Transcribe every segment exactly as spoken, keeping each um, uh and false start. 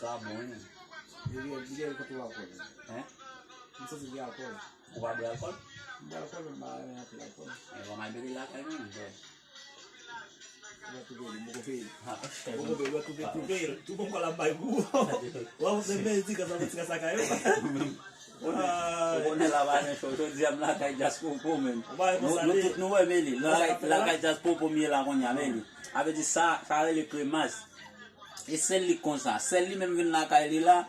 La bon, wi, men. Li gen, li gen kote w alkòl. Hein? M santi li gen alkòl. Ou pa bwè alkòl? M bwè alkòl, men m pa renmen anpil alkòl. E bon, m al mete l lakay mwen, men, bwè. Ou va twouve li, m poko peye l. Ah, ok. M poko peye l, ou va twouve, twouve l. Tou bon kòl ap bay gou. W ap fè mezi, kan sa mezi, kan sa kay yo. Ou konnen, ou konnen la pa gen cho. Jodi a m lakay Djazz Popo, men. Nou, nou tout nou wè, men li. Lakay, lakay Djazz Popo m ye la kounye a, men li. Sa vle di sa, sa rele kremas. E sèl li k konsa. Sèl li menm vin lakay li la,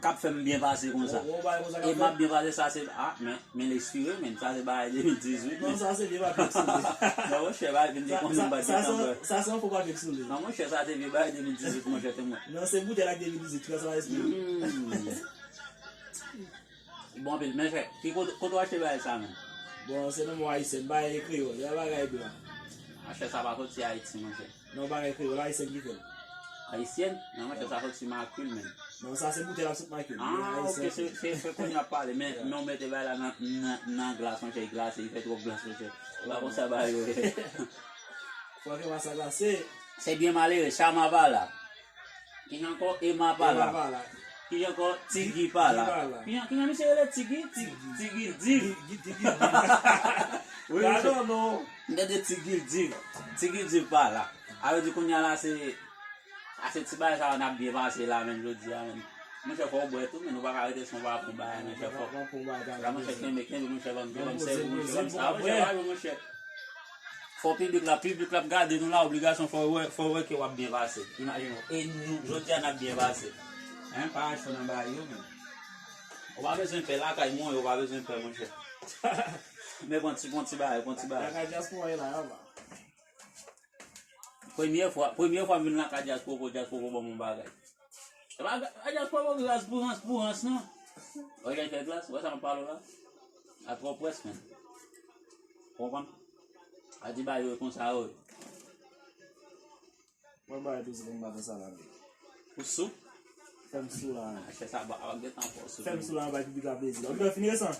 k ap fè m byen pase konsa. E m ap byen pase, sa se, ah, men, men l espire, men sa se bagay de mil dizuit, men. Non, sa se vye bagay sou li. Non, monchè, bagay vin di konn m pa t gen tan bwè. Sa se yon fo bagay sou li. Non, monchè, sa se vye bagay de mil dizuit, monchè, te mwen. Non, se boutèy la k de mil dizuit, ki sa espire. Bon, anpil, men chè, ki kote, kote w achte bagay sa menm? Bon, se nan mwen ayisyen, bagay kreyòl, e bagay blan. Monchè, sa pa soti Ayiti, monchè. Non, bagay kreyòl, ayisyen ki fè l. Ayisyen? Non, monchè, sa soti Makil, menm. Non, sa se boutèy la sot Makil. Ah, ok, se, se, se kounye a ap pale, men, men w mete bagay la nan, nan, nan glas, monchè, e glase, e fè twòp glas, monchè. E pa konsa bagay yo ye. Fò ke masa glase. Se byen malere, Chama pa la. Kijan ankò? Ema pa la. Ema pa la. Kijan ankò? Tigi pa la. Tigi pa la. Kijan, kijan misye rele? Tigi? Ti-, Tigi Div. Ti-, Tigi Div. Wi, misye. Gadon non. M tande Tigi Div. Tigi Div pa la. A vle di kounye a la se, a se ti bagay sa yo n ap byen pase la menm jodi a menm. Monchè, fò w bwè tou, men nou pa ka rete san w pa pran bagay, monchè, fò. Pa pran bagay, la, monchè, kenbe, kenbe, monchè, ban m, ban m sèvi, monchè, ban m sa, monchè, pa jwe, monchè. Fò piblik la, piblik la ap gade nou la, obligasyon fò yo wè, fò yo wè ke w ap byen pase. Imajine w. E nou, jodi a n ap byen pase. Hein, pa achte nan bagay yo, men. Ou pa bezwen pè lakay mwen, ou pa bezwen pè, monchè. Men pran ti, pran ti bagay, pran ti bagay. Lakay dyaspora e la, y ap la. Premye fwa, premye fwa m vin lakay Djazz Popo, Djazz Popo ban m yon bagay. E pa, pa Djazz Popo ki raz pou rans, pou rans, non. Wè jan l fè glas, wè sa m ap pale w la? A twò près, men. Konprann? A di bagay yo konsa, yo. Mwen bay douz pou m pa fè sa la, men. Ou sou? Fè m sou la. A, chè sa, ba, a, gentan fò sou. Fè m sou la, bay piblik la plezi. Ou fini resan?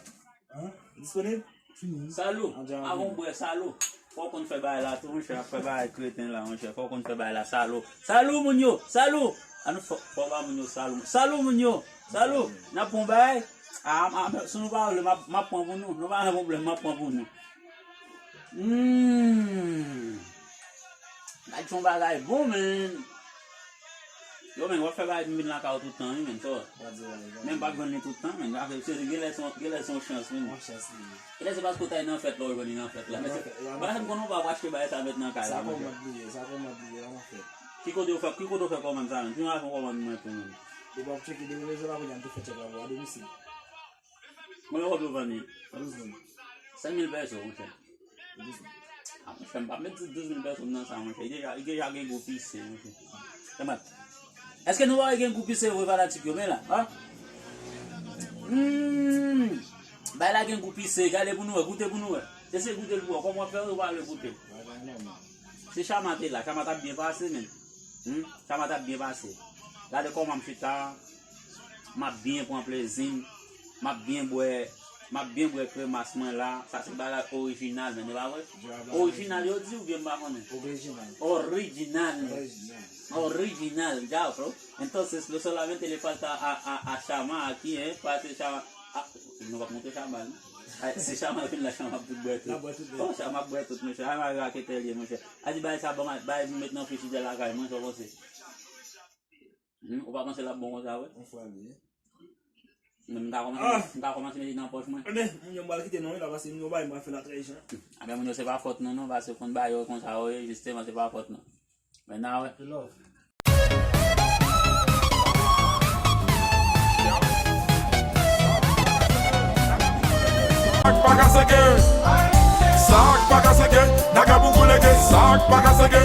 Hein? Disponib? Fini. Salou, avan w bwè, Salou. Fò w konn fè bagay la tou, monchè, ap fè bagay kreten la, monchè. Fò w konn fè bagay la, Salou. Salou, moun yo! Salou! An nou fò, fò ba moun yo Salou. Salou, moun yo! Salou! N ap pran bagay. A, a, si nou pa vle, m ap, m ap pran pou nou. Nou pa gen pwoblèm, m ap pran pou nou. Hmm. Gad yon bagay bon, men. Yo, men, w ap fè bagay pou m vin lakay ou tout tan, wi, men, sa. Men m p ap jwenn li tout tan, men. Afè, se, gen lè se yon, gen lè se yon chans, men. Yon chans li ye. Gen lè se paske w t al nan fèt la, w jwenn li nan fèt la. Men se, bagay sa m konnen w pa achte bagay sa met nan kay la, monchè. Sa kòmand li ye, sa kòmand li ye, la nan fèt. Ki kote w fè, ki kote w fè kòmand sa, men? Ki jan w fè kòmand mwen pou mwen? Depi w ap tcheke, depi w bezwen la, kounye a m te fè tchèk la pou w a domisil. Konbyen moun yo vann li? Douz moun. Senk mil pèso, monchè. Douz moun. A, monchè, m pa mèt di douz mil pèso nan sa, monchè. Li deja, li deja gen gou pise, monchè. Tande. Èske nou pa wè gen gou pise vre fanatik yo, men la, a? Hmm. Bay la gen gou pise, gade pou nou wè, goute pou nou wè. Eseye goute l pou wè, kòman w ap fè w pa vle goute? Se Chama te la, Chama t ap byen pase, men. Hmm? Sa m ap byen pase. Gade kòman m chita. M ap byen pran plezi m. M ap byen bwè. M ap byen bwè kremas mwen la. Sa se bagay orijinal, men, e pa vre? Orijinal, yo di oubyen m pa konnen? Orijinal. Orijinal, men. Orijinal. Orijinal, ya, bro. Entonces, lo solamente le falta a, a, a Chama aquí, eh, pase Chama. Ah, nou p ap montre Chama, non? Ah, si Chama vin la, Chama ap tout bwè tout. L ap bwè tout, oh, Chama ap bwè tout, monchè. Ay, mari raketè l ye, monchè. A di bagay sa, bon, bagay pou met nan frijidè lakay mwen, sa w panse? Hmm, ou pa panse l ap bon konsa, vre? Yon fwa li ye. Men m ta kòmanse, m ta kòmanse mete nan pòch mwen. Ebyen, moun yo m pral kite non, wi, la, paske moun yo bay mwen fè la trè jan. Ebyen, moun yo se pa fòt nou, non, paske konn bagay yo konsa, wi, jisteman, se pa fòt nou. Men na wè. Love. Sa k pa ka seke, sa k pa ka seke, Naka pou kouleke, sa k pa ka seke.